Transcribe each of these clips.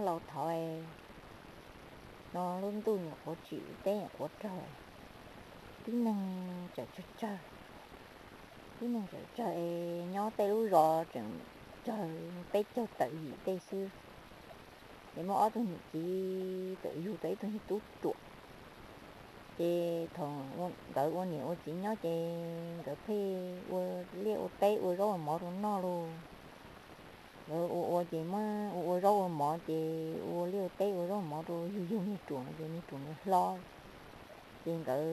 Laus thov no lub ntuj nyuam qhuav tsim, teb nyuam qhuav raug, tib neeg tseem tsawg tsawg, tib neeg tseem tsawg es nyob tej lub zos tseem tsawg peb caug tawm yim tej xwb. Ces muaj ob tug niam txiv txawm yug tau ib tug niag tub ruam. Ces thaum nkawd ua niam ua txiv nyob ces nkawd pheej ua liaj ua teb ua zaub ua mov rau noj lauj. Nkawd ua ua ces muab ua ua zaub ua mov ces ua liaj ua teb ua zaub ua mov rau yug yug niag ruam no ces niag ruam ntawd hlob. Ces nkawd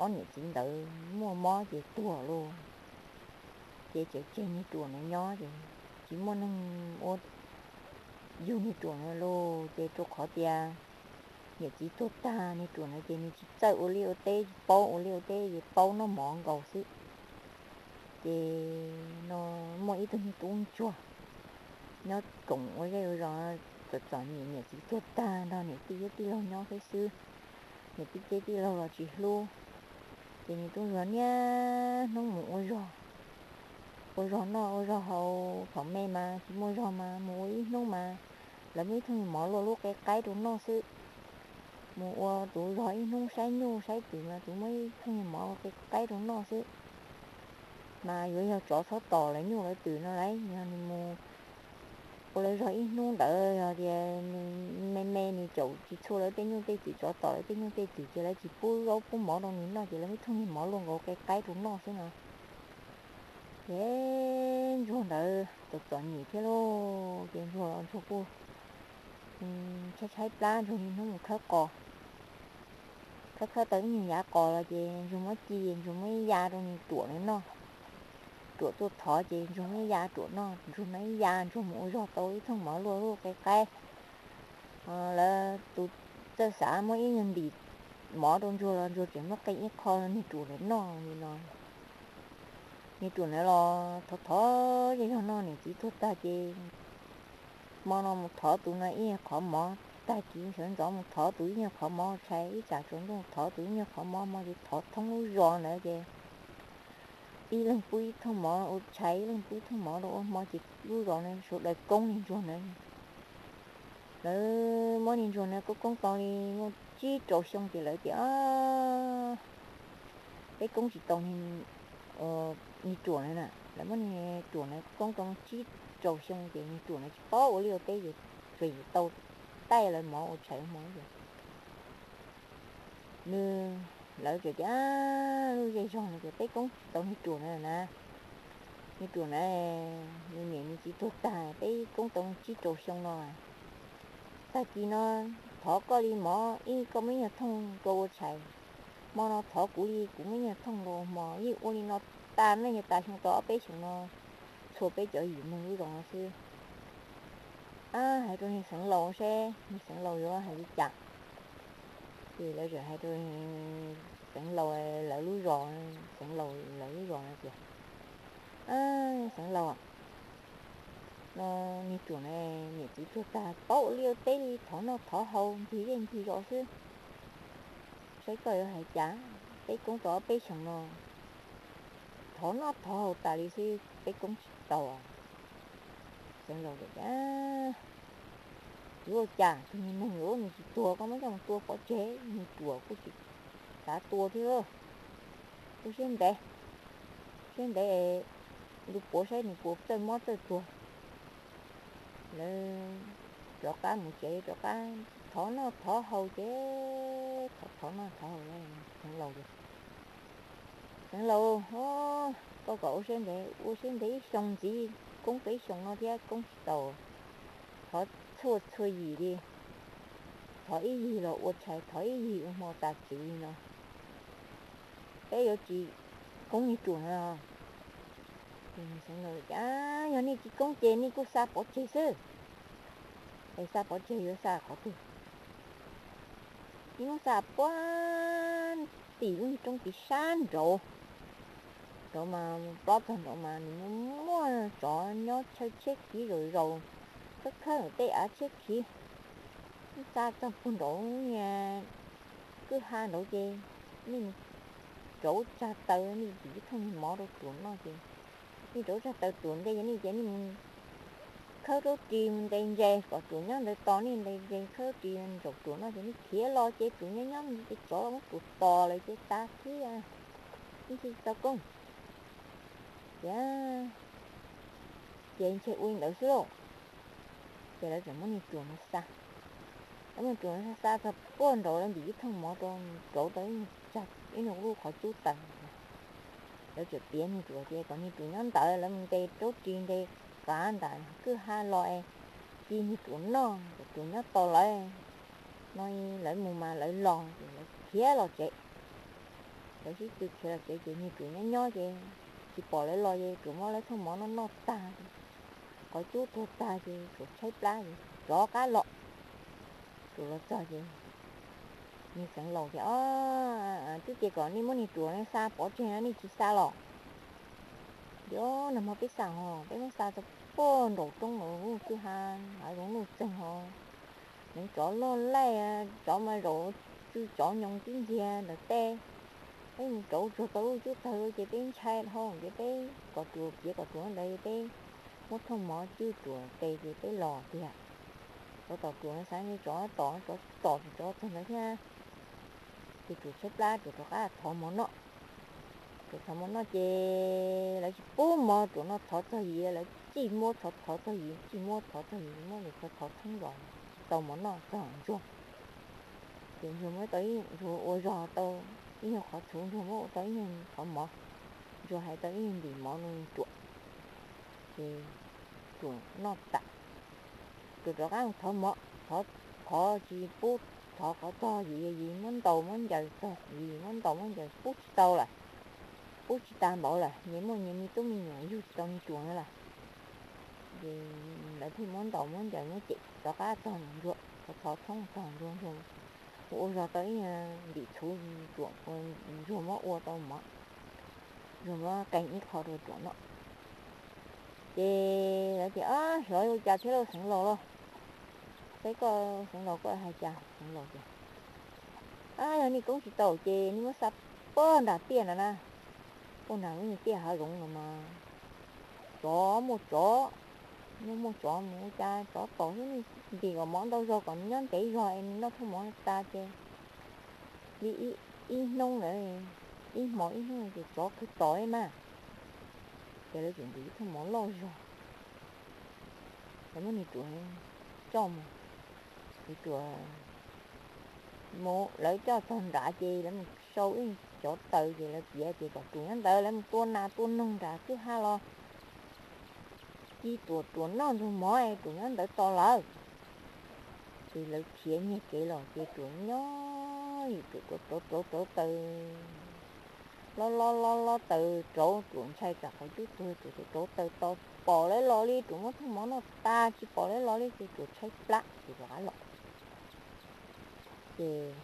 ob niam txiv ntawd muaj mob ces tuag lauj. Ces tseem tseg niag ruam ntawd nyob ces tsis muaj neeg ua yug niag ruam ntawd lauj. Ces rau qhov tias niam txiv tuag tag niag ruam ntawd ces nws tsis txawj ua liaj ua teb, tsis paub ua liaj ua teb ces paub noj mov nkaus xwb. Ces no muaj ib tug niag tub ntsuag nyob koom ua zej ua zos, txom txom nyem, niam txiv tuag tag nrog niam tij thiab tij laug nyob thiab xwb, niam tij thiab tij laug los tsis hlub. Ces niag tub ntsuag niaj hnub mus ua zog, ua zog noj ua zog haus, thaum me mas tsis muaj zog mas mus ua ib hnub mas lawv muaj ib thooj mov luaj lub qe qaib rau noj xwb. Mus ua tus zog ib hnub saib nyuj saib twm mas tus muaj ib thooj mov qe qaib rau noj xwb. Mas yuav yog tsov txhob tom lawv nyuj lawv twm no lauj, yog nws mus ua lawv zog ib hnub ntawd yog tias nws me me nws caum tsis txhua lawv tej nyuj tej twm, tsov tom lawv tej nyuj tej twm ces lawv tsis pub zaub pub mov rau nws noj ces lawv muaj ib thooj mov luaj nkaus qe qaib rau noj xwb no. Ces ntsuag ntawd txom txom nyem thiab lauj, ces ntsuag los ntsuag kuj tshaib tshaib plab, ntsuag niaj hnub mus khawb qos, khawb khawb tau ib nyuag yav qos los ces ntsuag muab ci, ntsuag muab ib ya rau niag ruam ntawd noj. Ruam tuaj thov ces ntsuag muab ib ya ruam noj, ntsuag noj ib ya, ntsuag mus ua zog tau ib thooj mov luaj lub qe qaib. Lawv tus txawj xav muab ib nyuag ntim mov rau ntsuag los ntsuag tseem muab qee ib qho niag ruam ntawd noj li no. Niag ruam ntawd los thov thov zej zog noj, niam txiv tuag tag ces hmo no mus thov tus no ib nyuag qhov mov, tag kis sawv ntxov mus thov tus ib nyuag qhov mov ua tshais, ib tsam tsaus ntuj thov tus ib nyuag qhov mov, hmo ces thov thoob lub zos ntawd ces ib leeg pub ib thooj mov ua tshais, ib leeg pub ib thooj mov rau ua hmo ces lub zos ntawd sawv daws koob niag ntsuag ntawd. Lawv muab niag ntsuag ntawd koob koob tau li muaj tsib rau xyoo ces lawv tias peb koob tsis tau niag ruam ntawd na, lawv muab niag ruam ntawd koob tau tsib rau xyoo ces niag ruam ntawd tsis paub ua liaj ua teb ces tsuas yim tau taij lawv mov ua tshais ua hmo ces nws, lawv txawm tias lub zej zog no ces peb koob tsis tau niag ruam ntawd na, niag ruam ntawd nws niam nws txiv tuag tag peb koob tau tsib rau xyoo no, tag kis no thov koj li mov ib, koj muaj ib nyuag thooj rau ua tshais, hmo no thov kuv li kuv muaj ib nyuag thooj rau ua hmo, yeej ua li no tas neej tas xyoo tau ob peb xyoos no, txhua peb cov yim neeg lub zos no xwb. Ab, hais rau niag xeev laus seb niag xeev laus yuav hais li cas. Ces lawv txawm hais rau xeev laus lawv lub zos, xeev laus lawv lub zos no tias, xeev laus, no niag ruam na, niam txiv tuag tag paub ua liaj ua teb li, thov noj thov haus ncig zej ncig zos xwb. Saib koj yuav hais cas, peb koob tau ob peb xyoos no, thov noj thov haus tas li xwb peb koob tsis tau. Xeev laus tias, yuav ua cas, tus niag neeg yuav nws tsis tuag koj muab coj mus tua pov tseg, niag ruam kuj tsis xav tua thiab. Ua siab ntev, siab ntev, ntu puav saib nws puas txawj mob txawj tuag. Lawv rov qab mus tsev, rov qab thov noj thov haus ces thov thov noj thov haus, xeev laus tias, xeev laus, koj kom ua siab ntev, ua siab ntev ib xyoo ntxiv, koob tau ib xyoos no thiab koob tsis tau, thov txhua txhua yim li, thov ib yig los ua tshais, thov ib yig ua hmo tas tswv li no, peb yuav tsis koob niag ruam no. Xeev laus tias, yog nej tsis koob ces nej kuj xa pov tseg xwb. Es xa pov tseg yuav xa qhov twg? Nej muab xa puag tim lub niag roob tim sab nraud, nraud mas mus plob txog nraud mas nws muaj muaj tsov nyob chaw tshiab khiv zaum zaus, khawb khawb tej av tshiab khiv. Xa txog puag nraud niag kwj ha nraud ces nej mus rauv tsag taws, nej tsis thooj niag mov rau ruam noj ces nej rauv tsag taws ruam ntej ces nej ces nej mus khawb raub ris mus ntes ntses kom ruam nyob ntawd tos nej ntes ntses khawb raub ris ntsaum ruam noj ces nej khiav los ces ruam nyob nyob ces tsov los muab ruam tos lawm ces tas thiab, ib txhij tsis tau koob. Ces, ces ntshe ua li ntawd xwb lauj. Ces lawv txawm muab niag ruam no xa. Lawv muab ruam no xa xa txog puag nraud lawv ntim ib thooj mov rau, rauv tau ib nyuag lub qhov cub taws. Lawv txawm piav niag ruam tias kom niag ruam nyob ntawd, lawv mus ntes raub ris ntes qav ntawm kwj ha los es ci niag ruam noj kom ruam nyob tos lawv no. Lawv mus mas lawv los ces lawv khiav los tsev. Lawv sib tw khiav los tsev ces niag ruam nyob nyob ces tsis pom lawv los ces ruam muab lawv thooj mov noj noj tag, qhov cub tuag tag ces ruam tshaib plab ces rov qab los. Ruam los txog ces niag xeev laus tias, Twb tias kom nej muab niag ruam no xa pov tseg no nej tsis xa los? Yog nag hmo peb xa ho, peb muab xa txog puag nraum roob lawm, kwj ha hav zoov nuj txeeg ho, neev tsov loj laij, tsov mas zaum tsw tsov nyoos tib ntxiag ntawm tej. Peb mus rauv tsuag tau lub cub tawg ces peb ntshai dhau ces peb kom ruam, piav kom ruam ntawd peb muab thooj mov cwb ruam tes ces peb los tiag. Tsov tom ruam no xav ntshe tsov tom, tsov tom tsov txog ntawd thiab. Ces ruam tshaib plab ruam rov qab thov mov noj. Ruam thov mov noj ces lawv tsis pub mov ruam noj, thov txog yim lawv txij muab, thov thov txog yim txij muab, thov txog yim muab, ces thov thov thoob zos tsis tau mov noj txog ntsuag. Ces ntsuag muab tau ib, ntsuag ua zog tau ib nyuag qhov txhuv, ntsuag muab ua tau ib nyuag qhov mov, ntsuag hais tau ib nyuag ntim mov no ruam. Ces ruam noj tas, ruam rov qab thov mov, thov, thov tsis pub, thov qhov txog yim, yim muab ntaus muab ncaws txog, yim muab ntaus muab ncaws pub tsis tau lawm, pub tsis tas npaum lawm, nyias muaj nyias me tub me nyuam yug tsis tau niag ruam no lawm. Ces lawv thiaj muab ntaus muab ncaws muab cem rov qab txog ntsuag, thov thov thoob txog ntsuag, ntsuag ua ua zog tau ib nyuag ntim txhuv ruam, ntsuag muab ua tau mov, ntsuag muab qee ib qho rau ruam noj. Ces lawv tias, Ab, xyov ua cas thiab lauj xeev laus lauj, saib koj xeev laus koj hais cas? Xeev laus tias, Ab, yog nej koob tsis tau ces nej muab xa puag nram tiaj no na, puag nram lub niag tiaj hav zoov no mas tsov muaj tsov, muaj muaj tsov mus ua cas tsov tom xwb, nej ntim kom mov ntau zog kom nws nyob ntev zog es nws noj thooj mov tas ces li ib hnub ntawd, ib hmo ib hnub ces tsov kawg tom mas. Ces lawv tseem ntim ib thooj mov loj zog, lawv muab niag ruam coj mus, niag ruam mus, lawv coj txog nrad ces lawv mus sau ib cov taws ces lawv piav tias kom ruam nyob ntawd, lawv mus tua nas tua noog nram kwj ha los ci ruam, ruam noj ntsuag mov, ruam nyob ntawd tos lawv. Ces lawv khiav nyiag kev los ces ruam nyob, ruam rauv rauv rauv taws, lob lob lob lob taws rauv, ruam ntshai tsam qhov cub tuag, ruam rauv rauv taws tos pom lawv los li, ruam muab thooj mov noj tas tsis pom lawv los li ces ruam tshaib plab ces rov qab los. Ces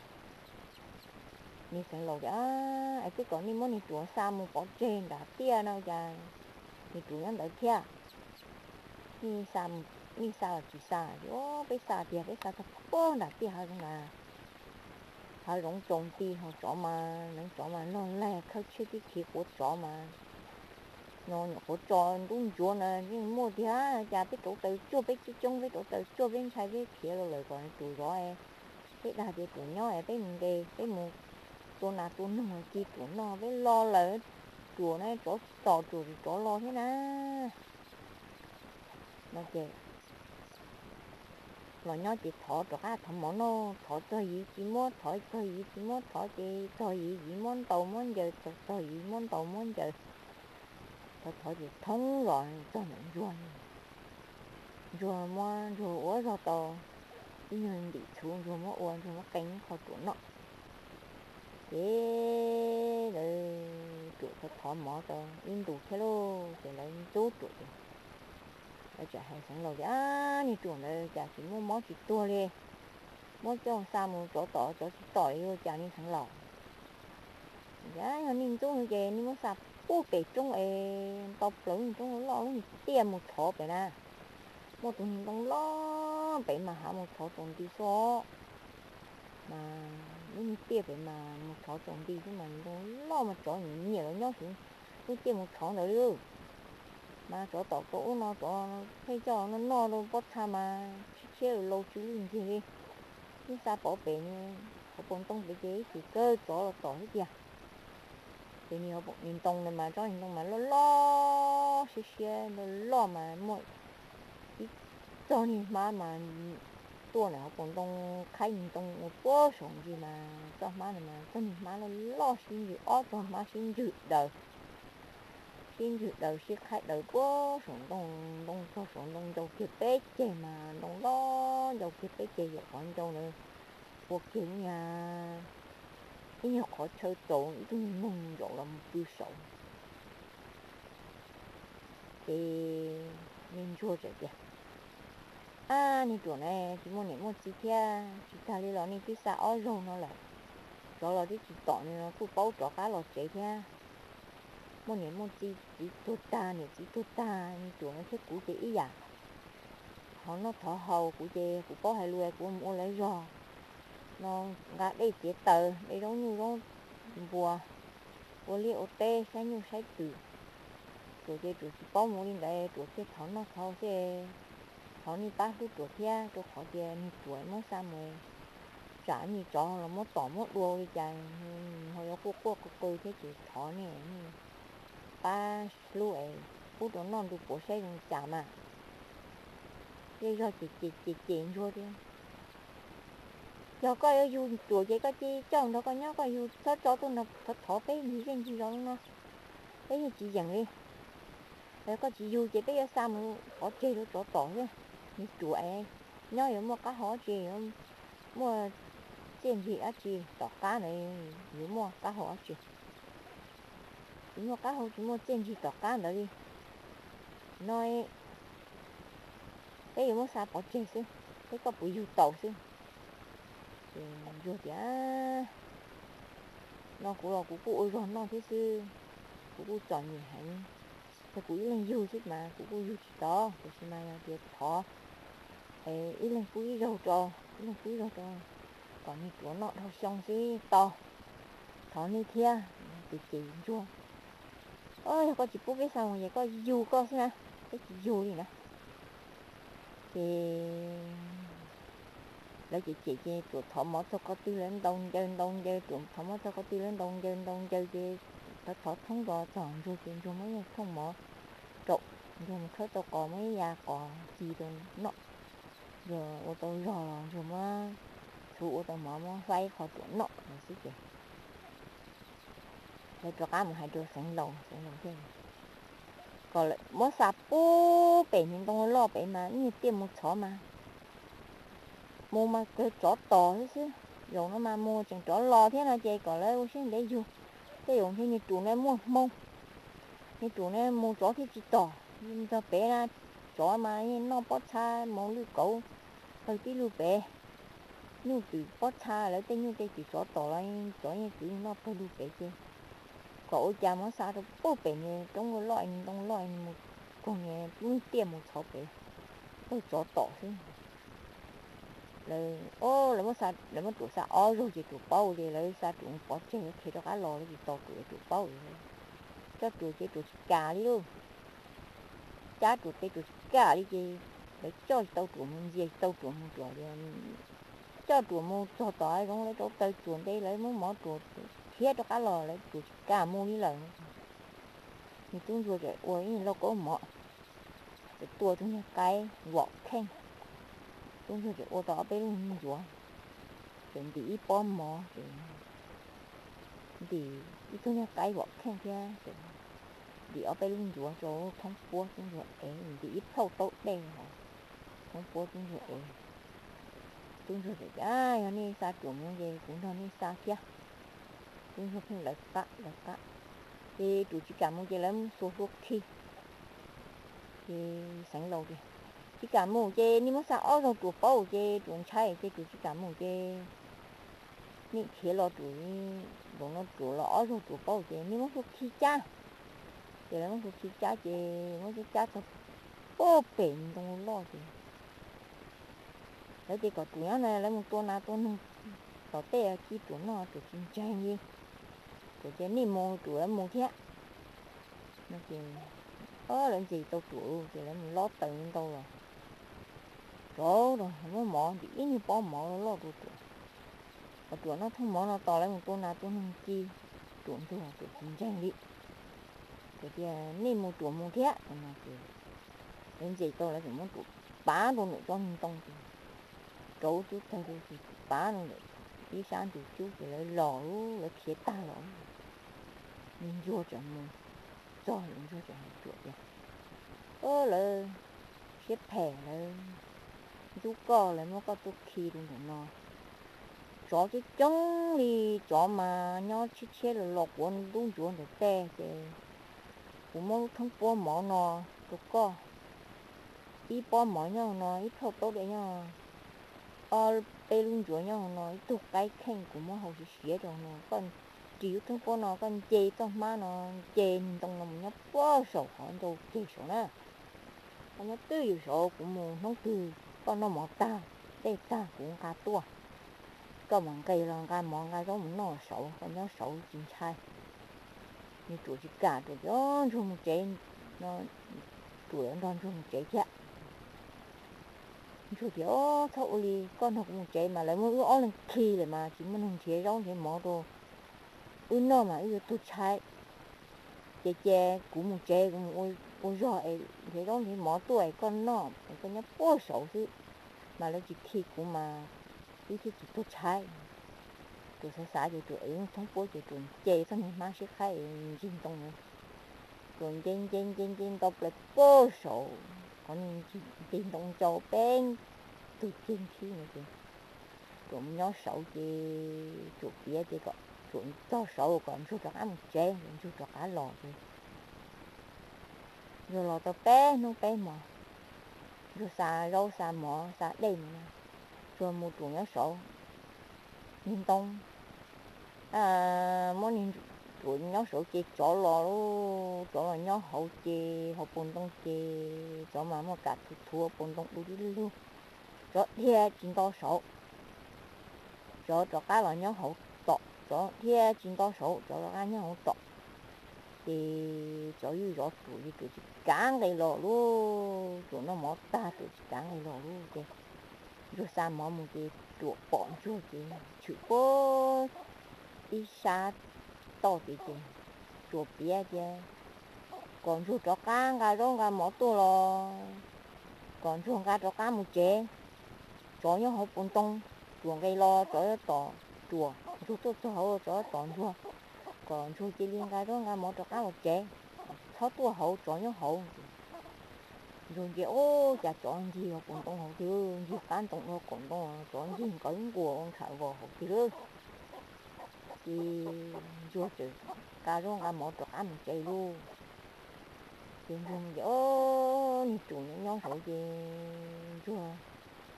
niag xeev laus tias, Es twb kom nej muab niag ruam xa mus pov tseg nram tiaj no cas niag ruam nyob ntawd thiab? Nej xa, nej xa los tsis xa? Ces, Peb xa tiag, peb xa txog puag nram tiaj hav zoov na, hav zoov tsaus nti ho tsov mas, neev tsov mas log laig khawb tshiab tib khi quav tsov mas no nyuam qhuav tso ntub ntsuav na yeej muaj tiag. Cas peb rauv taws tsuag, peb coob coob peb rauv taws tsuag, peb ntshai peb khiav los lawm kom ruam zov, peb dag tias ruam nyob es peb mus nqes, peb mus tua nas tua noog ci ruam noj, peb los lawm ruam na, tsov tsis tom ruam, tsov los thiab na. No ces los nyob ces thov rov qab thov mov noj, thov txog yim tsis muab, thov txog yim tsis muab, thov ces txog yim yim muab ntaus muab ncaws, txog txog yim muab ntaus muab ncaws. Thov thov ces thoob los txog ntawm ntsuag, ntsuag muab, ntsuag ua zog tau ib nyuag ntim txhuv, ntsuag muab ua, ntsuag muab qee ib qho ruam noj. Ces lawv ruam thov thov mov tau ib ntus thiab lauj, ces lawv ntxub ruam ces lawv txawm hais xeev laus tias, Ab, niag ruam ntawd cas tsis muaj mob tsis tuag li, muab coj xa mus tsov tom tsov tsis tom li ua cas ne xeev laus? Yog nej ntxub ces nej muab xa puag pem roob es tau plaws lub niag roob loj loj lub niag tiaj mus tshov pem na. Muaj tus niag ntoo loj pem mas hav mus tshov tsaus nti xwb os. Mas lub niag tiaj pem mas mus tshov tsaus nti xwb mas ntoo loj mas tsov nyiam los nyob hauv lub tiaj mus tshov ntawd li. mas tsov tom rau ub no, tsov pheej coj noj noj rau pob txha mas tshiab tshiab laus tsw lwj ncig li. Ib xa pov pem hauv paus ntoo pem ces ib tug kawg tsov los tom thiab tiag. Ces niag ntoo no mas tsob niag ntoo mas loj loj siab siab loj loj mas muaj ib txog niag hmab mas tuaj ntawm hauv paus ntoo, qhaib niag ntoo ua puag saum ntsis mas txoj hmab no mas txog niag hmab loj loj sib ntsws, ob txog hmab sib ntsws daws, sib ntsws daws sib qhaib daws puag saum ntoo, ntoo txog saum ntoo ncau kiag peb ceg mas ntoo loj ncau kiag peb ceg, yam qhov ncau ntawd ua kiag ib nyuag, ib nyuag qhov chaw txaus ib tug niag neeg zaum los mus pw saud. Ces niag ntsuag txawm tias, Ab, niag ruam na, tsis muaj niam muaj txiv thiab, tsis tag li los nej twb xa ob zaug no lawm, tsov los twb tsis tom nws los kuj paub rov qab los tsev thiab. Muaj niam muaj txiv, txiv tuag tag niam txiv tuag tag, niag ruam no thiab kuv ces ib yam. Thov noj thov haus kuv ces kuv paub hais lus kuv mus ua lawv zog no, nqa dej txiav taws, dej zaub nyuj zaub npua, ua liaj ua teb saib nyuj saib twm. Ruam ces ruam tsis paub mus li ntawd, ruam thiaj thov noj thov haus xwb. Thov nej pab hlub ruam thiab, rau qhov tias niag ruam muab xa mus tsam niag tsov los muab tom muab dua li cas ho yuav quaj quaj qw qw thiab ces thov nej pab hlub es pub rau noj ntu puav saib zoo cas mas. Zej zog ces ces ces ces ntsuag tias, Yog koj yuav yug ruam ces koj cia coj nrog koj nyob, koj yug txhob tso tuaj nrog thov thov peb ncig zej ncig zos no, peb yeej tsis yeem li. Koj tsis yug ces peb yuav xa mus pov tseg rau tsov tom xwb. Niag ruam es nyob yuav muaj qab hau dab tsi, yuav muaj txiaj ntsig dab tsi tom qab ntawd, yuav muaj qab hau dab tsi? Tsis muaj qab hau tsis muaj txiaj ntsig tom qab ntawd li. No peb yuav muab xa pov tseg xwb, peb koj puas yug tau xwb. Ces ntsuag tias, No kuv los kuv kuj ua zog noj thiab xwb, kuv kuj txom nyem heev. Yog kuv ib leeg yug xwb mas kuv kuj yug tsis tau, tiam sis mas yog tias thov ib leeg pub ib zaug rau, ib leeg pub ib zaug rau, kom niag ruam noj dhau xyoo xwb tau. Thov nej thiab. Ces ces ntsuag, Yog koj tsis pub peb xa mus ces koj yug koj xwb na, peb tsis yug li na. Ces lawv ces cem ces ruam thov mov txog qhov twg lawv ntaus ncaws ntaus ncaws, ruam thov mov txog qhov twg lawv ntaus ncaws ntaus ncaws ces thov thov thoob zos txog ntsuag ces ntsuag muab ib thooj mov rau, ntsuag mus khawb tau qos muab ib ya qos ci rau noj. Ntsuag ua tau zog los ntsuag muab txhuv ua tau mov muab faib qho ruam noj lawm xwb ces lawv rov qab mus hais rau xeev laus, xeev laus thiaj kom lawv muab xa pub pem niag ntoo loj pem mas ib nyuag tiaj mus txhov mas mus mas kawg tsov tom xwb xwb. Zaum no mas mus tseem rov los thiab no ces kom lawv ua siab ntev yug, tej zaum ntshe niag ruam na muaj hmoo, niag ruam na mus tsov thiaj tsis tom. Txog pem na, tsov mas yeej noj pob txha mus lwj kauv pawg tib lug pem. Nyuj twm pob txha lawv tej nyuj tej twm tsov tom los tsov yeej kwv noj pawg lug pem ces kom ua cas muab xa rau pub pem niag roob loj loj ntoo loj mus koog niag lub tiaj mus txhov pem, pawg tsov tom xwb. Lawv, lawv muab xa, lawv muab ruam xa ob zaug ces ruam paub ces lawv xa ruam mus pov tseg, khiav rov qab los lawv tsis tos ruam, ruam paub. Coj ruam ces ruam tsis kam li lauj, cab ruam tes ruam tsis kam li ces lawv coj tsis tau ruam mus, ntxias tsis tau ruam mus, ruam coj ruam mus txog tom zoov lawv rauv taws tsuam nte lawv muab mov ruam khiav rov qab los lawv ruam tsis kam mus li lawm. Niag tub ntsuag txawm ua ib lauj kaub mov, txawm tua tug niag qaib vom kheej. Tub ntsuag txawm ua tau ob peb lub ntsuav, txawm ntim ib pob mov, ntim ib tug niag qaib vom kheej thiab ntim ob peb lub ntsuav rau thoob puab tub ntsuag ev, ntim ib plhaub taub dej hauv thoob puab tub ntsuag ev. Tub ntsuag txawm tias, Yog nej xa ruam mus ces kuv nrog nej xa thiab. Tub ntsuag pheej lawv qab lawv qab, ces ruam tsis kam mus ces lawv xuas hlua khi. Ces xeev laus tias, Tsis kam mus ces nej muab xa ob zaug ruam paub ces ruam ntshai ces ruam tsis kam mus ces nej khiav los ruam, zaum no ruam los ob zaug ruam paub ces nej muab hlua khi cab. Ces lawv muab hlua khi cab ces muab cab cab txog pem ntoo loj ces lawv tias kom ruam nyob na, lawv mus tua nas tua noog tom tej ci ruam noj, ruam tsis ntseeg li. Ruam tias, Nej mus, ruam yuav mus thiab. No ces Lawv ntses tau ruam ces lawv mus lob taws ntau los rau, muab mov ntim ib niag pob mov loj loj rau ruam. Hos ruam noj thooj mov no tos lawv mus tua nas tua noog ci, ruam ntuag ruam tsis ntseeg li. Ces tias nej mus ruam mus thiab no ces lawv ntses tau lawv txawm muab ruam pav rau ntawm tsob ntoo ces rauv cub tawg rau ces pav rau ntawm ib sab ntug cub ces lawv los lawv khiav tag los. Ntsuag tseem mus txog, ntsuag tseem hais ruam tias, Lawv siab phem, lawv ntxub koj, lawv muab koj tuaj khi rau ntawm no. Tsov coob coob li, tsov mas nyob tshiab tshiab los los quav ntub ntsuav ntawm tej ces kuv muab lub thoob puab mov no rau koj. Ib pob mov nyob no, ib plhaub taub dej nyob, ob peb lub ntsuav nyob no, ib tug qaib kheej kuv muab hau siav siav rau no, koj ris lub thoob puab no, koj nce txoj hmab no, nce ntoo no mus nyob puag saum qhov ncauj ceg saud na. Koj nyob twj ywm saud, kuv mus hnub twg koj noj mov tag, dej tag kuv nqa tuaj. Koj mam nqes los nqa mov nqa zaub mus noj saud, koj nyob saud tsis ntshai. Nws ruam tsis kam, ruam tias, Ntsuag mus tsev no, ruam nrog ntsuag mus tsev thiab. Ntsuag tias, Txhob ua li, koj nrog kuv mus tsev mas lawv muab wb ob leeg khi lawm mas tsis muaj neeg nrhiav zaub nrhiav mov rau wb noj mas wb yuav tuag tshaib. Ces cia kuv mus tsev, kuv mus ua zog es nrhiav zaub nrhiav mov tuaj es koj noj es koj nyob puag saud xwb, mas lawv tsis khi kuv mas wb thiaj tsis tuag tshaib. Ruam xav xav ces ruam ev lub thoob puab ces ruam nce txoj niag hmab siab qhaib es nce ntoo. Ruam nce nce nce nce nto plaws puag saum qhov niag nce ntoo ncau peb tug ceg nkhib no ces ruam mus nyob saud ces ruam piav tias kom ruam txog saud kom ntsuag rov qab mus tsev, ntsuag rov qab los ces ntsuag los tau peb hnub peb hmo, ntsuag xa zaub xa mov xa dej mus no, ntsuag mus ruam nyob saud niag ntoo. Muab niag ruam nyob saud ces tsov los, tsov los nyob hauv ces hauv paus ntoo ces tsov mas muaj kam thuv thuv paus ntoo du lug lug, tsov dhia tsis nto saud. Tsov rov qab los nyob hauv tom, tsov dhia tsis nto saud, tsov rov qab nyob hauv tom. Ces tsov ywj zov ruam ces ruam tsis kav nqe los lub, ruam noj mov tag ruam tsis kav nqe los lub ces ntsuag xa mov mus ces ruam pom ntsuag ces tshwm puag ib sab toj ces, ces ruam piav tias kom ntsuag rov qab nqa zaub nqa mov tuaj los kom ntsuag nqa rov qab mus tsev. Tsov nyob hauv paus ntoo, ruam nqe los tsov yuav tom ruam, ntsuag tuaj txog hauv tsov yuav tom ntsuag, kom ntsuag cia li nqa zaub nqa mov rov qab los tsev, txhob tuaj hauv tsov nyob hauv. Ntsuag ntsia ub cas tsov ncig hauv paus ntoo hauv tiag, ncig qab ntoo hauv paus ntoo, tsov ncig nqawv nquas ua nkhav vos hauv tiag lawm. Ces ntsuag txawm nqa zaub nqa mov rov qab mus tsev lauj. Ces ntsuag mus ces ob niag ruam nyob nyob hauv ces ntsuag,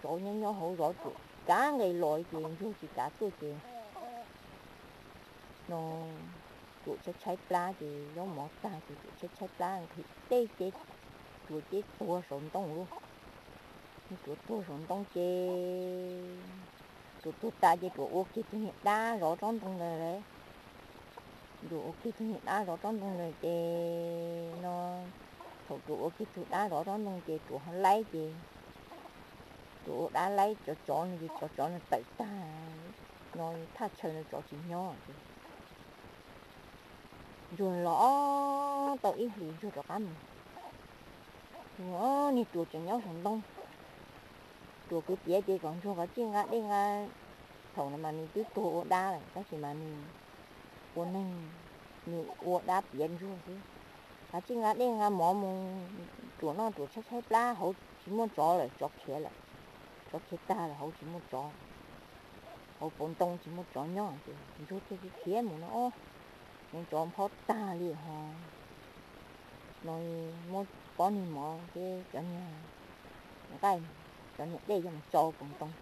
tsov nyob nyob hauv zov ruam kav nqe los ces ntsuag tsis kav tuaj ces no ruam tshaib tshaib plab ces zaub mov tag ces ruam tshaib tshaib plab nqhis tej ces ruam ces tuag saum ntoo lauj. Ruam tuag saum ntoo ces ruam tuag tas ces ruam ua kiag tus niag dab zov tsob ntoo ntawd lauj. Ruam ua kiag tus niag dab zov tsob ntoo ntawd ces no thaum ruam ua kiag tus dab zov tsob ntoo ces ruam ho laib ces ruam ua dab laib cov tsov no ces cov tsov no tawm tag no thaj chaw no tsov tsis nyob ces ntsuag los tau ib hlis ntsuag rov qab mus. Niag ruam tseem nyob saum ntoo. Ruam kwv piav tias kom ntsuag kav tsij nqa dej nqa, thaum no mas nws twb tuag ua dab lawm tab sis mas nws ua neeg, nws ua dab piav ntsuag xwb. Kav tsij nqa dej nqa mov mus, ruam noj ruam tshaib tshaib plab, hauv tsis muaj tsov lawm, tsov khiav lawm. Tsov khiav tag lawm, hauv tsis muaj tsov, hauv paus ntoo tsis muaj tsov nyob ces ntsuag thiaj khiav mus no, nws tsov nphob tag li ho no muab pob niag mov thiab cov niag nqaij, cov niag dej coj mus tso paus ntoo,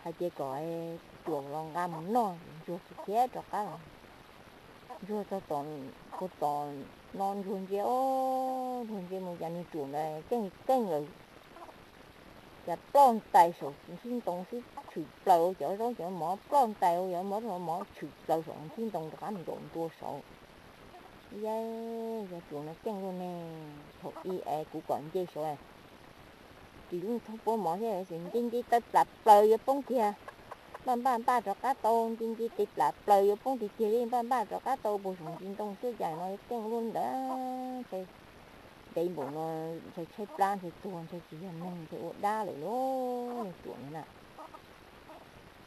hais tias kom ruam los nqa mus noj, ntsuag khiav khiav rov qab los. Ntsuag txog tom, ua tom no ntsuag ntsia, ntsuag ntsia mus cas niag ruam ntawd keej keej lawm, cas ploj ntais saum nthib ntoo xwb, tshwm plaws cov zaub cov mov, ploj ntais ua cov mov mov tshwm plaws saum nthib ntoo rov qab mus nraum ntua saud. Yaj, cov ruam no keej luaj ne. Thaum ub es kuv kom nce saud, ris lub thoob puab mov thiab xwb, nce nce tawg plam plaws yuav poob kiag, npaj npaj npaj rov qab tau, nce nce tes plam plaws yuav poob tiag tiag li, npaj npaj rov qab tau puag saum ntsis ntoo xwb, cas no yuav keej luaj ntawd. Ntshai ntev npaum no, ntshai tshaib plab, ntshai tuag, ntshai tsis yog neeg, ntshai ua dab lawm lauj, ruam no na.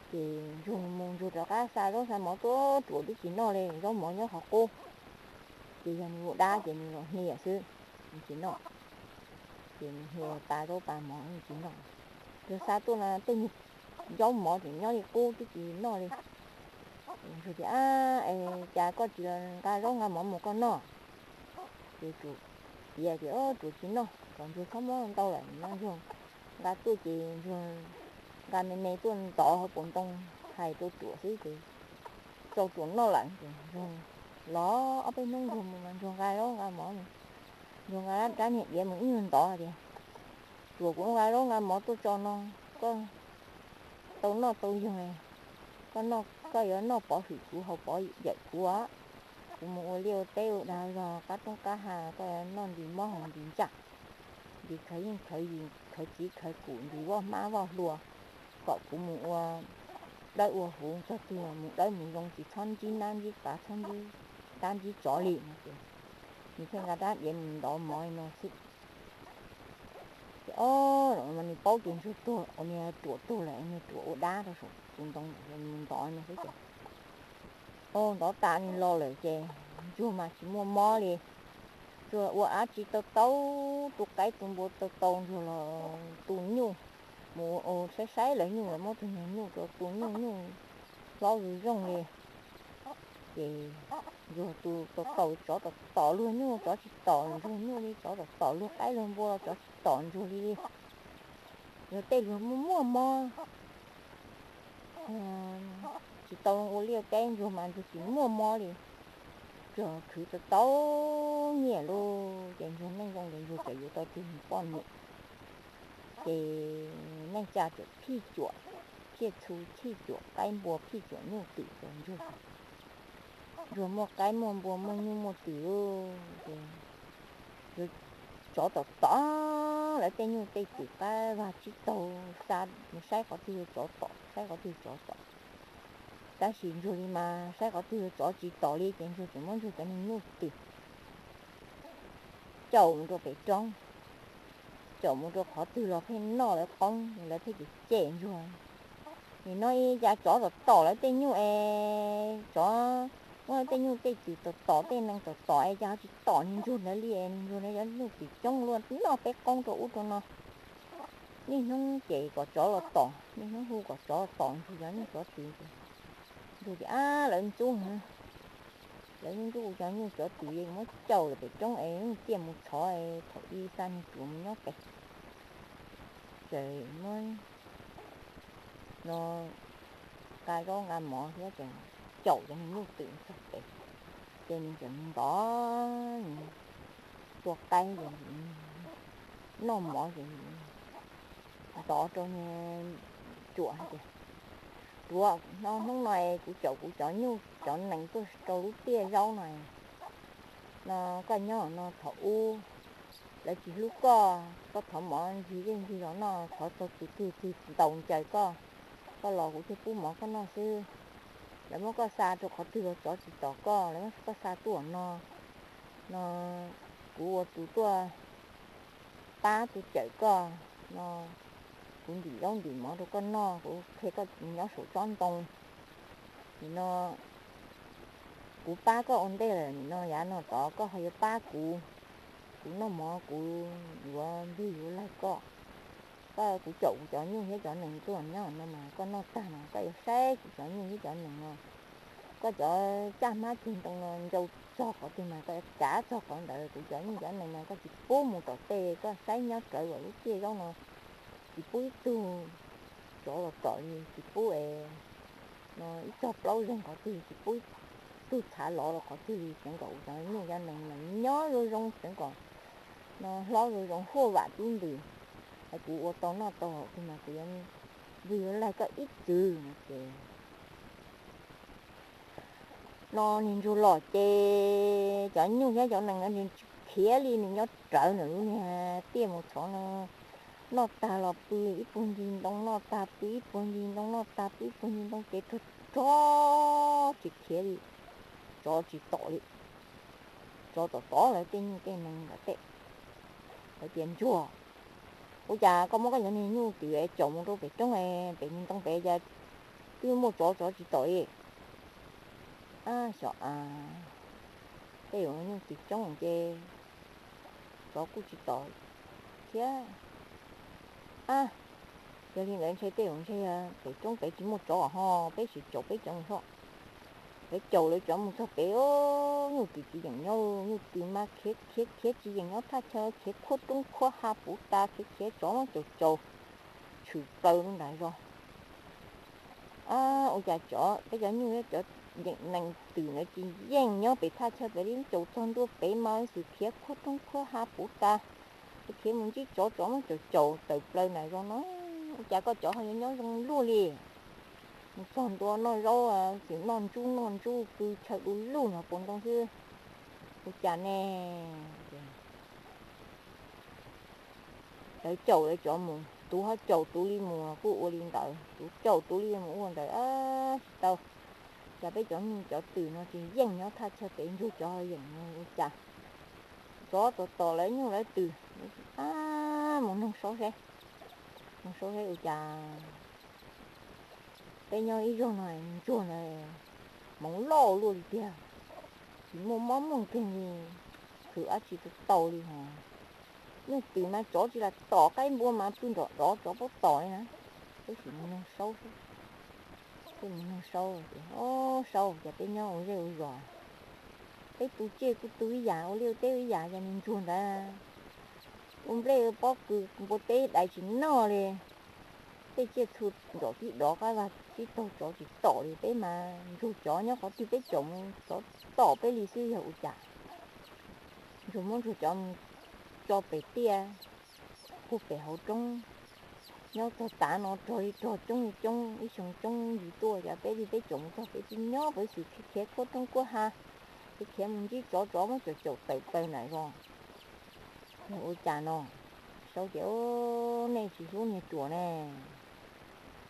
Ces ntsuag mus ntsuag rov qab xa zaub xa mov tuaj, ruam twb tsis noj li, zaub mov nyob qhov qub. Ces yog nws ua dab ces nws los hnia xwb, nws tsis noj. Ces nws hnia pa zaub pa mov nws tsis noj. Ntsuag xa tuaj no tej niag zaub mov tseem nyob li qub twb tsis noj li. Ntsuag tias, Ab, es cas koj tsis los nqa zaub nqa mov mus koj noj? Ces ruam tias, Ruam tsis noj, kom ntsuag txhob muab ntau lawm no. Ntsuag nqa tuaj ces ntsuag nqa me me tuaj ntov hauv paus ntoo, hais rau ruam xwb ces tau ruam noj lawm ces ntsuag los ob peb hnub ntsuag mus mas ntsuag nqa zaub nqa mov, ntsuag nqa rab niag diav mus ib nyuag ntov tias, Ruam, kuv nqa zaub nqa mov tuaj tso no, koj tau noj tau yog, koj noj, koj yuav noj pov hwm kuv haus pov yawm kuv os. Kuv mus ua liaj ua teb ua dag zog qab roob qab hav, koj yuav noj ntis mob haus ntis ntsaj, ntis khawv yeej khawv yim, khawv txiv khawv kum, ntis voj hmab voj hlua, kom kuv mus ua dawb ua huv txog twg mus dawb mus zoo, tsis txhob ntsib nab ntsib qav, txhob ntsib dab ntsib tsov li no ces nws thiaj nqa rab diav mus ntov mov li no xwb. Ces ob, nws paub tias ntsuag tuag, ua niag ruam tuag lawm, niag ruam ua dab rau saum tus ntoo mus ntov no xwb ces, o, ntov tas nws los lawm ces ntsuag mas tsis muaj mob li. Ntsuag ua dab tsi tau tau, tu qaib tu npua tau tau, ntsuag los tu nyuj, mus saib saib lawv nyuj, lawv muab tus niag nyuj rau tu nyuj, nyuj hlob zoo zoo li. Ces ntsuag tu tau tau, tsov tom tom luag nyuj tsov tsis tom ntsuag nyuj li, tsov tom tom luag qaib luag npua los tsov tsis tom ntsuag li li. Yog tej luag muaj muaj mob, tsis tau ua liaj ua teb ntsuag mas ntsuag tsis muaj mob li. Ntsuag khwv tau tau nyiaj lauj, ces ntsuag neej zoo ces ntsuag txawm yuav tau tus poj niam. Ces neej tsa txawm phij cuam, phiaj txhu phij cuam qaib npua, phij cuam nyuj twm rau ntsuag. Ntsuag muaj qaib muaj npua muaj nyuj muaj twm lauj, ces tsov tom tom lawv tej nyuj tej twm, qab vag tsib taug, xa mus saib qhov twg yuav tsov tom, saib qhov twg tsov tom. Tab sis ntsuag li mas saib qhov twg yuav tsov tsis tom li ces ntsuag tseem muab ntsuag cov niag nyuj twm caum mus rau pem roob, caum mus rau qhov twg los pheej noj lawv qoob, lawv pheej cem cem ntsuag. Nim no ib cas tsov tom tom lawv tej nyuj es tsov muab lawv tej nyuj tej twm tom tom, tej nees tom tom es cas ho tsis tom niag ntsuag ntawd li, niag ntsuag ntawd cov nyuj twm coob luaj, noj peb qoob rau ub rau no. Niaj hnub ces kom tsov los tom, niaj hnub hu kom tsov los tom ntsuag cov nyuj cov twm. Ntsuag tias, Ab, lawv ntxub, lawv ntxub kuv cov nyuj cov twm, muab caum lawm pem roob es yeej tiaj mus txhov, thaum ub xa niag ruam mus nyob pem. Ces muab no nqa zaub nqa mov thiab ces caum cov niag nyuj twm txog pem, ces nws txawm ntov, tua qaib ces noj mov ces ntov rau niag ruam hais tias, Ruam, no hnub no es kuv caum kuv cov nyuj cov nees tuaj rau lub tiaj zaub no, no koj nyob no, thaum ub lawv tsis hlub koj, koj thov mov ntsig zej ntsig zos noj, thov txog tus twg twg ntaus ncaws koj, koj los kuv thiaj pub mov koj noj xwb. Lawv muab koj xa rau qhov twg los tsov tsis tom koj, lawv muab koj xa tuaj no, no kuv ua tus tuaj pab tus cawm koj, no kuv ntim zaub ntim mov rau koj noj, kuv qhia koj nyob saum tsob ntoo. Nim no kuv pab koj ua ntej lawm, nim no yav no tod koj ho yuav pab kuv, kuv noj mov kuv yuav nplij yuav laig koj. Koj, kuv caum kuv cov nyuj thiab cov nees tuaj nyob no mas koj noj tag mas koj yuav saib kuv cov nyuj thiab cov nees no, koj cov caj hmab ceg ntoo no ncau txog qhov twg mas koj yuav kav txog qhov ntawd. Kuv cov nyuj cov nees mas koj tsis pub mus tom tej, koj saib nyob rawv lub tiaj zaub no, tsis pub ib tug tsov los tom li, tsis pub es no ib txog plaub zeeg qhov twg, tsis pub ib tug txhav lov rau qhov twg li. Tseev kom kuv cov nyuj cov nees mas nyob zoo zoo, tseev kom no hlob zoo zoo, huaj vam tub ntws. Es kuv ua tau noj tau haus twg mas kuv yuav nplij yuav laig koj ib txwm no ces No niag ntsuag los ces cov nyuj thiab cov nees no nws tsis khiav li, nws nyob rawv ntawm lub niag tiaj mus txhov no. Noj tag los pw ib puag ncig ntoo, noj tag pw ib puag ncig ntoo, noj tag pw ib puag ncig ntoo ces rog rog tsis khiav li, tsov tsis tom li. Tsov tom tod lawv tej nyuj tej nees ntawd tej, lawv tias, Ntsuag, ua cas koj muab koj cov niag nyuj twm caum mus rau pem roob pem ntoo pem cas twb muaj tsov, tsov tsis tom li? Ab, xyov a, tej zaum nyuj twm coob ces tsov kuj tsis tom thiab. Ab, yog li ntawd ntshe tej zaum ntshe pem roob pem tsis muaj tsov ho, peb sim caum peb cov mus xwb. Peb caum lawv cov mus txog pem, nyuj twm tsis yeem nyob, nyuj twm mas khiav khiav khiav tsis yeem nyob thaj chaw, khiav khuab roob khuab hav puv tas, khiav khiav tsov muab caum caum tshwm plaws rau nram zos. Ab, ua cas tsov, peb cov nyuj thiab cov yeem nees twm ntawd tsis yeem nyob pem thaj chaw pem li, caum txog ntua pem mas xwm khiav khuab roob khuab hav puv tas, khiav mus ntsib tsov, tsov muab caum caum tawm plaws nram zos no. Ua cas koj cov ho yuav nyob zoo luaj li? Mus txog ntua noj zaub, xwm noj ntsub noj ntsub pw chaw du lug nrog puas ntoo xwb, ua cas ne? Lawv caum lawv cov mus, tus ho caum tus li mus kuj ua li ntawd, tus caum tus li mus ua ntawd, tsis tau. Cas peb cov nyuj cov twm no tsis yeem nyob thaj chaw pem, ntsuag cov ho yeem no ua cas? Tsov tom tom lawv nyuj lawv twm. Ab, mus noog saub seb, noog saub seb ua cas peb nyob ib zog no ntsuag ntawd hmoov loj luaj li tiag, tsis muaj mob muaj nkeeg li, khwv dab tsi tau tau li hos. Nyuj twm mas tsov tsis lam tom, qaib npua mas pw nrov nrov tsov paub tom li na. Peb sim mus noog saub seb. Peb mus noog saub, Saub, cas peb nyob ua zej ua zos, peb tu tsiaj kuj tu ib yam, ua liaj ua teb ib yam, cas niag ntsuag ntawd ua nplej ua pob kws npua teb dais tsis noj li, tej tsiaj txhu nraum tib dov qab vag tib taug tsov tsis tom li, peb mas ntsuag cov nyob qhov twg peb caum mus tsov tom peb li xwb yog ua cas? Ntsuag muab ntsuag cov mus tso pem tiaj, puag pem hauv roob, nyob txog tav no rog li rog coob li coob, ib xyoo coob ntsis tuaj, cas peb li peb caum mus txog pem tib nyob pem xwm khiav khiav khuab roob khuab hav, khiav khiav mus ntsib tsov, tsov muab caum caum tawm plaws nram zos. Yog ua cas no? Saub tias, Nej tsis hlub niag ruam ne.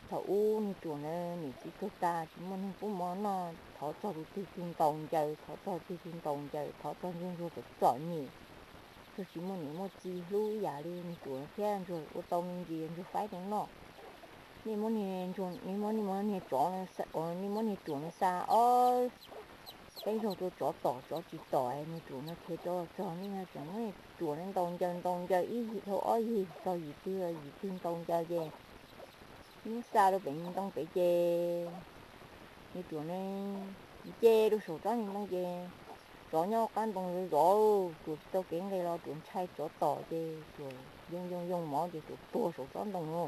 Thaum ub niag ruam na niam txiv tuag tas tsis muaj neeg pub mov noj, thov txog tus twg tus ntaus ncaws, thov txog tus twg tus ntaus ncaws, thov txog ntsuag ntsuag txom txom nyem, ntsuag tsis muaj niam muaj txiv hlub ib yam li niag ruam thiab, ntsuag ua tau me ntsis ntsuag faib rau noj. Nej muab niag, nej muab niag tsov, nej muab niag ruam no xa ob peb zaug rau tsov tom, tsov tsis tom, niag ruam no khiav rov txog, nej tseem muab niag ruam no ntaus ncaws ntaus ncaws ib yig dhau ob yig txog yim twg yim twg ntaus ncaws ces muab xa rau pem ntoo pem ces niag ruam no nce rau saum tsob ntoo ces tsov nyob qab ntoo zov zov, ruam tsis tau kev nqe los ruam ntshai tsov tom ces ruam yoo yoo yoo mov ces ruam tuag saum tsob ntoo no.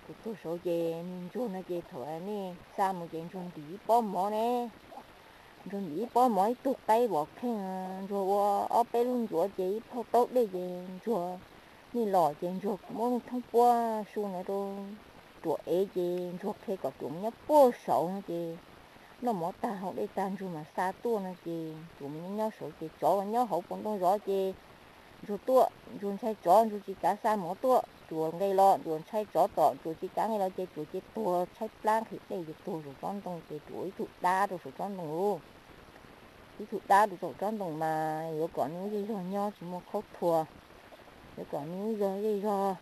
Ruam tuag saud ces niag ntsuag no ces thaum nej xa mus ces ntsuag ntim ib pob mov ne. Ntsuag ntim ib pob mov ib tug qaib vov kheej, ntsuag ua ob peb lub ncuav ces ib plhaub taub dej ces ntsuag, nej los ces ntsuag muab lub thoob puab su ntawd rau ruam ev ces ntsuag qhia kom ruam mus nyob puag saud no ces noj mov tag haus dej tag ntsuag mam xa tuaj no ces ruam mus nyob nyob saud ces tsov los nyob hauv puas ntoo zov ces ntsuag tuaj, ntsuag ntshai tsov ntsuag tsis kav xa mov tuaj, ruam nqe los ruam ntshai tsov tom ruam tsis kav nqe los ces ruam ces tuag tshaib plab nqhis dej ces tuag saum tsob ntoo ces ruam ib tug dab rau saum tsob ntoo lauj. Ib tug dab rau saum tsob ntoo mas yuav kom nws lub zej zog nyob tsis muaj khaub thuas, yuav kom nws lub zog zej zog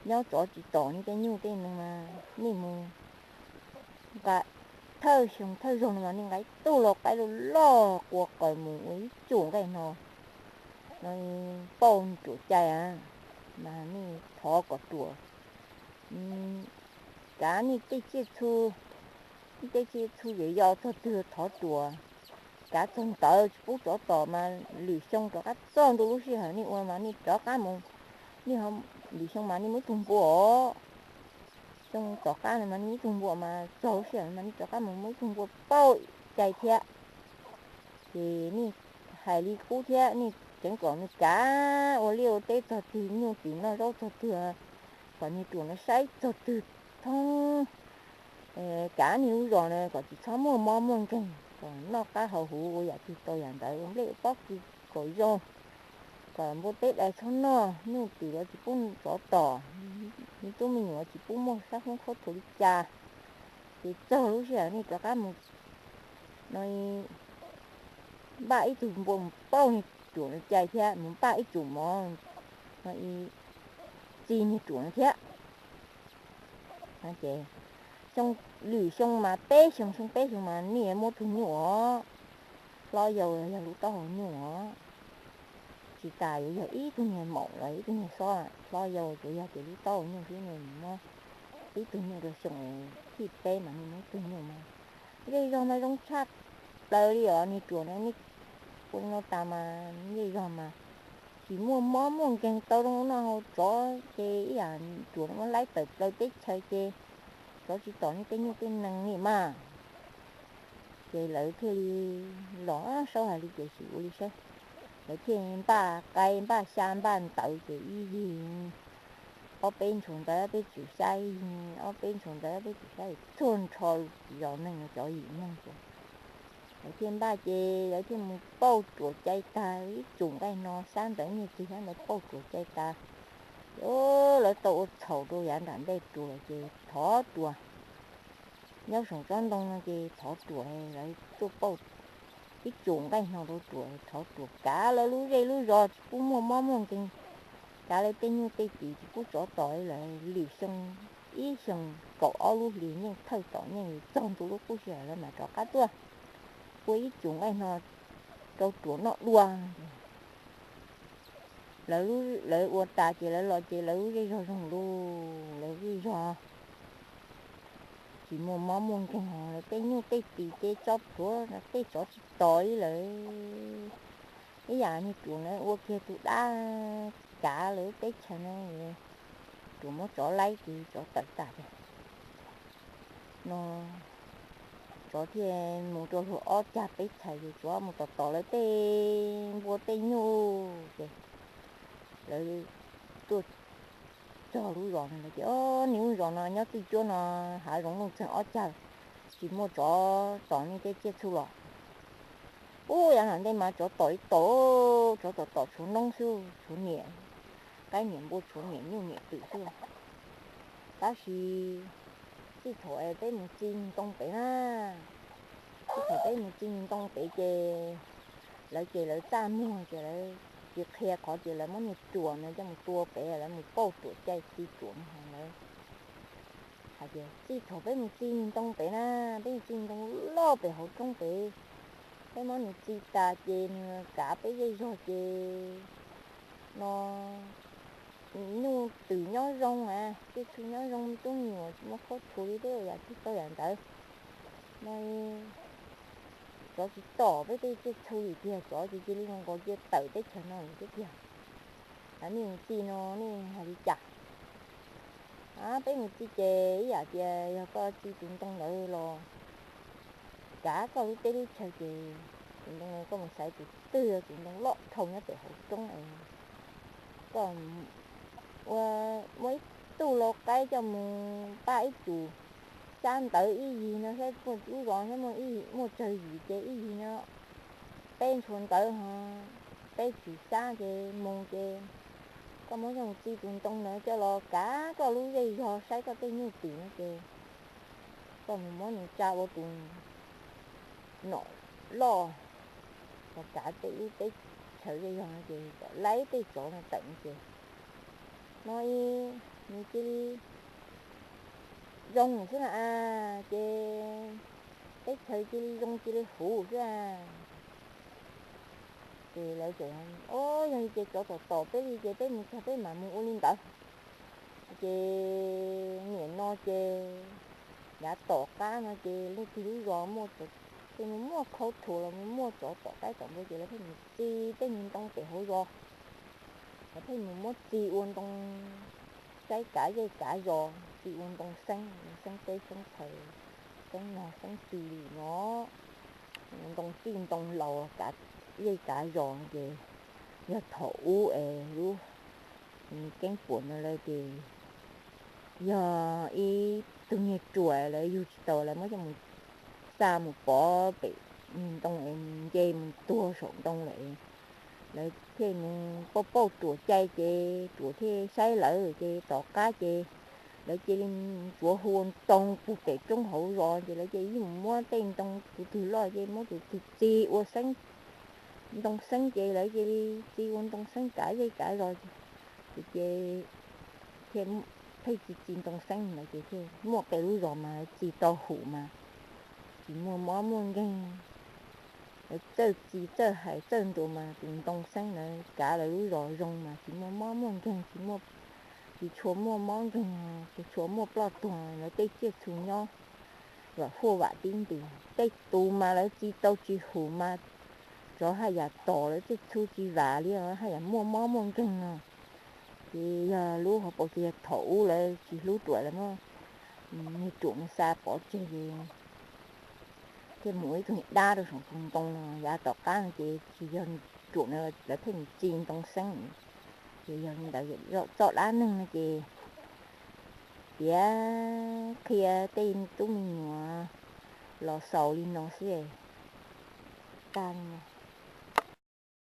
nyob tsov tsis tom nws tej nyuj tej nees mas nej mus nqa, thawj xyoo thawj zaug no mas nej nqa ib tug lau qaib loj loj qua qaws mus ua ib cum nqaij no, no pauj ruam cai a, mas nej thov kom ruam kav nej tej tsiaj txhu, tej tsiaj txhu yam yos txog twg thov ruam kav txog ntawd tsis pub tsov tom mas lwm xyoo rov qab txog ntua lub sij hawm nej ua mas nej rov qab mus, nej, lwm xyoo mas nej muaj ib tug npua os, xyoo tom qab no mas nej muaj ib tug npua mas txog lub sij hawm mas nej rov qab mus muaj ib tug npua pauj cai thiab. Ces nej hais li qub thiab nej tseev kom nws kav ua liaj ua teb txog twg, nyuj twm noj zaub txog twg, kom niag ruam no saib txog twg thoob, kav niag lub zos no kom tsis txhob muaj mob muaj nkeeg. noj qab haus huv ua yam twg tau yam ntawd, ua nplej ua pob kws kom zoo, kom npua teb dais txhob noj, nyuj twm los tsis pub tsov tom, me tub me nyuam tsis pub muaj sab hoob khaub thuas li cas. Ces txog lub sij hawm nej rov qab mus no npaj ib tug npua mus pauj niag ruam no cai thiab mus npaj ib tsum mov no txi niag ruam no thiab. Ces xyoo, lwm xyoo mas peb xyoo, xyoo peb xyoo mas nej muab tug nyuj os, hlob yau yog lub taub hau nyuj os. Tsis tas yuav yog ib tug niag maum los ib tug niag xob, hlob yau tsuas yog tias lub taub hau nyuj xwb, nej muab ib tug nyuj rau xyoo thib peb mas nej muab ib tug nyuj mas zej zog mas zoo tshaj plaws li os. Niag ruam na nej ua li no tas mas zej zog mas tsis muaj mob muaj nkeeg, tau zoo noj hau. Tsov ces ib yam ruam no muab laib tawm plaws teb chaws ces tsov tsis tom nej tej nyuj tej nees li mas. Ces lawv thiaj li los saib hais li ces sim ua li saib. Lawv thiaj npaj qaib npaj xyab npaj ntawv ces ib yig ob peb ntshua ntawv, peb tsum xyab ib yig ob peb ntshua ntawv, peb tsum xyab txhua nrho zos neeg cov yim neeg ces lawv thiaj npaj ces lawv thiaj mus pauj ruam cai tag ib tsum nqaij no, xyab ntawv nyiaj txiag xyab ntawv pauj ruam cai tas ces lawv tau ua txhaum rau yav nram ntej ruas ces thov ruas nyob saum tsob ntoo no ces thov ruas, lawv tuaj pauj ib tsum nqaij no rau ruas, thov ruas kav lawv lub zej lub zos tsis pub muaj mob muaj nkeeg, kav lawv tej nyuj tej twm tsis pub tsov tom li lawm. Lwm xyoo ib xyoo kaum ob lub hlis yeej thawj tom yeej txog ntu lub qub sij hawm lawv mam rov qab tuaj ua ib tsum nqaij no rau ruas noj dua. Lawv ua tas ces lawv los ces lawv lub zej zog zoo lauj, lawv zej zog tsis muaj mob muaj nkeeg, lawv tej nyuj tej twm ces tso plhuav, tej tsov tsis tom li lawm. Ib yam niag ruam na ua kiag tus dab kav lawv teb chaws na, ruam muab tsov laib ces tsov tawm tas ces no tsov thiaj mus rau luag ob cag peb txhais ces tsov mus tom tom lawv tej npua tej nyuj ces lawv tuaj txog lub zos no lawv tias, Niag lub zos no nyob txij cuab no hav zoov nuj txeeg ob cag, tsis muaj tsov tom nej tej tsiaj txhu los? Ub, yav nram ntej mas tsov tom ib tom, tsov tom tom tshuav noob xwb, tshuav niam qaib niam npua, tshuav niam nyuj niam twm xwb. Tab sis txij thaum peb mus txi ntoo pem na, txij thaum peb mus txi ntoo pem ces lawv ces lawv txaj muag ces lawv tsis qhia qhov tias lawv muab niag ruam no coj mus tua pem, lawv mus pauj ruam cai txi ruam no lawv hais tias txij thaum peb mus txi ntoo pem na, peb mus txi ntoo loj pem hauv roob pem, peb muab nws txi tas ces nws kav peb zej zog ces no nyuj twm nyob zoo, tsiaj txhu nyob zoo, tub me nyuam tsis muaj khaub thuas li, peb ua yam twg tau yam ntawd no. Tsov tsis tom peb tej tsiaj txhu li tiag, tsov ces cia li zoo nkaus cia tawm teb chaws no lawm thiab tiag. Nej mus txi no nej hais li cas? Peb mus txi ces ib yam tias yog koj txi tus ntoo ntawd los kav koj lub teb lub chaw ces tus ntoo koj mus xaiv tus twg yog tus ntoo loj dhau nyob pem hauv roob es koj ua muab ib tug lau qaib coj mus npaj ib tsum xyab ntawv ib yig no saib puag lub zos saib muaj tsawg yim ces ib yig no peb ntshua ntawv ho peb tsum xyab ces mus ces koj muab coj mus txi tus ntoo ntawd coj los kav koj lub zej zog saib koj tej nyuj twm no ces koj mus muab nws tsa ua tus nom loj los kav tej lub teb chaws zej zog no ces kom laib tej tsov no tawm no ces no nws cia li zoo xwb na, ces teb chaws cia li zoo cia li huv xwb. Ces lawv tias, Yog li ces tsov tom tom peb li ces peb mus txog peb mam mus ua li ntawd. Ces nim no ces yav tom qab no ces leej twg lub zos muaj, tej mus muaj khaub thuas los mus muaj tsov tom qaib tom npua ces lawv pheej mus txi tej niag ntoo pem hauv zos, lawv pheej mus muab txi ua ntoo saib kav zej kav zos, txi ua ntoo xeeb, xeeb teb xeeb chaw, xeeb nog xeeb tsw li no, ntoo txij ntoo laus kav zej kav zos ces yog thaum ub es lub keeb puam no lawm ces yog ib tug niag ruam lawv yug tsis tau lawv muab coj mus xa mus pov pem ntoo es nce mus tuag saum ntoo lawm. Lawv thiaj mus pauj pauj ruam cai ces ruam thiaj saib lawv ces tom qab ces lawv cia li tsuav hu ua ntoo puag pem roob hauv zos ces lawv cia li yeej mus muab tej ntoo tus twg loj ces muab tus twg txi ua xeeb, ntoo xeeb ces lawv cia li txi ua ntoo xeeb kav zej kav zos ces, ces thiaj pheej txi txi ntoo xeeb ntawd ces thiaj muaj qee lub zos mas lawv txi tau hum mas tsis muaj mob muaj nkeeg. Lawv txawj txi txawj hais txawj ntuas mas tus ntoo xeeb ntawd kav lawv lub zos zoo mas tsis muaj mob muaj nkeeg, tsis muaj, tsis tshua muaj mob nkeeg, tsis tshua muaj ploj tuag, lawv tej tsiaj txhu nyob vam huaj vam tib ntws. Tej tus mas lawv txi tau tsis hum mas tsov haj yam tom lawv tsiaj txhu tsis vam li, haj yam muaj mob muaj nkeeg no. Ces yog lub hauv paus ces yog thaum ub lawv tsis hlub ruam lawv muab niag ruam no xa pov tseg ces thiaj mus ua ib tug niag dab rau saum tus ntoo no. Yav tom qab no ces tsis yog ruam no lawv pheej mus txi ntoo xeeb. Ces yog li ntawd txoj dab neeg no ces piav qhia tej tub me nyuam los xaus li no xwb. Tag li no.